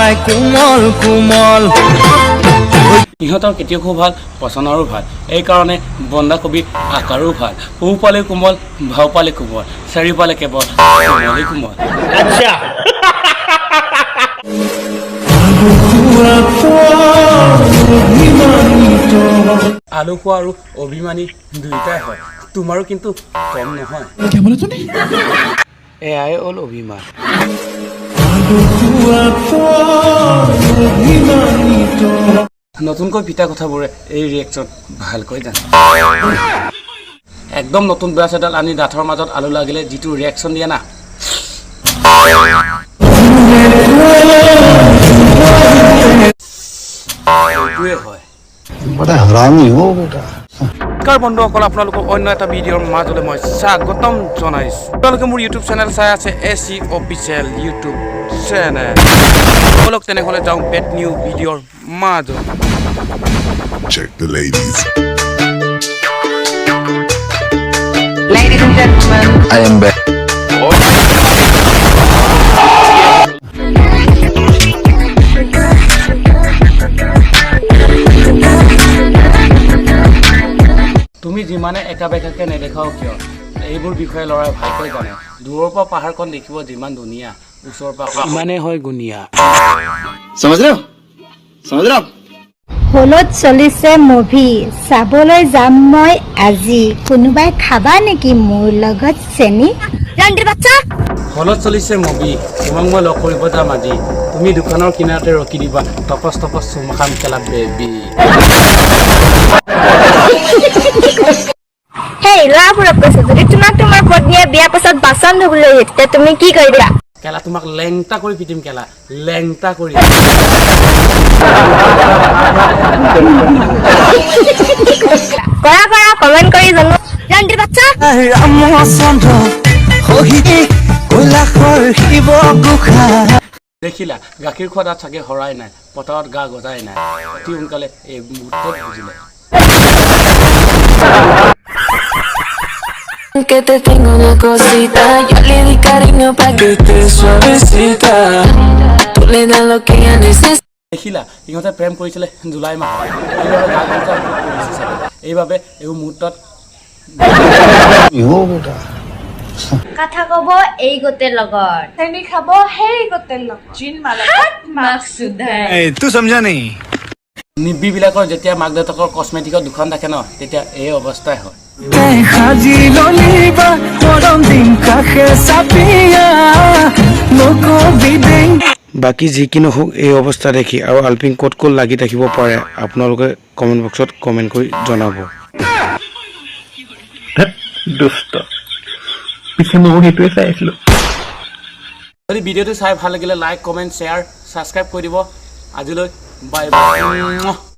পায় কোমল কোমল। ইহঁতৰ খেতিয়কো ভাল, পচনৰো ভাল, এইকাৰণে বন্ধাকবি আকাৰো ভাল। সোঁফালে কোমল, বাওঁফালে কোমল, চাৰিওফালে কেৱল কোমলেই কোমল। আলু খোৱা আৰু অভিমানী দুয়োটাই হয়, তোমাৰো কিন্তু কম নহয়। এয়াই হ'ল অভিমান। নতুনকৈ পিতা কথাবোৰে এই ৰিয়েকশ্যন ভালকৈ জানে। একদম নতুন ব্ৰাছ এডাল আনি দাঁতৰ মাজত আলু লাগিলে যিটো ৰিয়েকশ্যন দিয়ে না, সেইটোৱে হয়। बड़ा हरामी हो बेटा। নমস্কাৰ বন্ধুসকল, আপোনালোকক অন্য এটা ভিডিঅ'ৰ মাজলৈ মই স্বাগতম জনাইছোঁ। আপোনালোকে মোৰ ইউটিউব চেনেল চাই আছে, এ চি অফিচিয়েল ইউটিউব চেনেল। ব'লক তেনেহ'লে যাওঁ বেড নিউ ভিডিঅ'ৰ মাজত। Check the ladies. Ladies and gentlemen. I am back. তুমি যিমানে একা বেকাকে নেদেখাও কিয়, এইবোৰ বিষয়ে ল'ৰাই ভালকৈ জানে। দূৰৰ পৰা পাহাৰখন দেখিব যিমান ধুনীয়া, ওচৰৰ পৰা ইমানেই হয় গুণীয়া। समझ रहे हो, समझ रहे हो आप? হলত চলিছে মুভি, চাবলৈ যাম মই আজি। কোনোবাই খাবা নেকি মোৰ লগত চেনি? হলত চলিছে মুভি, তোমাক মই লগ কৰিব যাম আজি। তুমি দোকানৰ কিনাৰতে ৰখি দিবা, টপচ টপচ চুমা খাম কেলা বেবী। হেই ল'ৰাবোৰক কৈছো, যদি তোমাক তোমাৰ পত্নীয়ে বিয়াৰ পাছত বাচন ধুবলৈ দিয়ে, তেতিয়া তুমি কি কৰিবা? কেলা তোমাক লেংটা কৰি পিটিম, কেলা লেংটা কৰি। কৰা কৰা, কমেণ্ট কৰি জনোৱা। ৰাণীৰ বাচ্চা। ৰামচন্দ্ৰ সহিতে কৈলাসৰ শিৱ গোসা। দেখিলা, গাখীৰ খোৱা দাঁত চাগে হৰাই নাই, পথাৰত গা গজাই নাই, অতি সোনকালে এই মুহূৰ্তত বুজিলে। Que te tengo una cosita, yo le di cariño pa' que te suavecita. Tú le das lo que ella necesita. দেখিলা, ইহঁতে প্ৰেম কৰিছিলে জুলাই মাহত, এইবাবে গা গজা কৰিছে চাগে, এইবাবে এই মুহূৰ্তত। हो बेटा। কথা ক'ব এই গোটেৰ লগত, চেনি খাব সেই গোটেৰ লগত, तू समझा नहीं। নিব্বিবিলাকৰ যেতিয়া মাক দেউতাকৰ কচমেটিকৰ দোকান থাকে ন, তেতিয়া এই অৱস্থাই হয়। সাজি ললিবা মৰম দিম কাষে চাপিয়া নকবি দেই। বাকী যি কি নহওক, এই অৱস্থা দেখি আৰু আলপিন ক'ত ক'ত লাগি থাকিব পাৰে, আপোনালোকে কমেণ্ট বক্সত কমেণ্ট কৰি জনাব। দুষ্ট, পিছে ময়ো সেইটোৱে চাই আছিলো। যদি ভিডিঅ'টো চাই ভাল লাগিলে লাইক, কমেণ্ট, শ্বেয়াৰ, ছাবস্ক্ৰাইব কৰি দিব। আজিলৈ বাই বাই।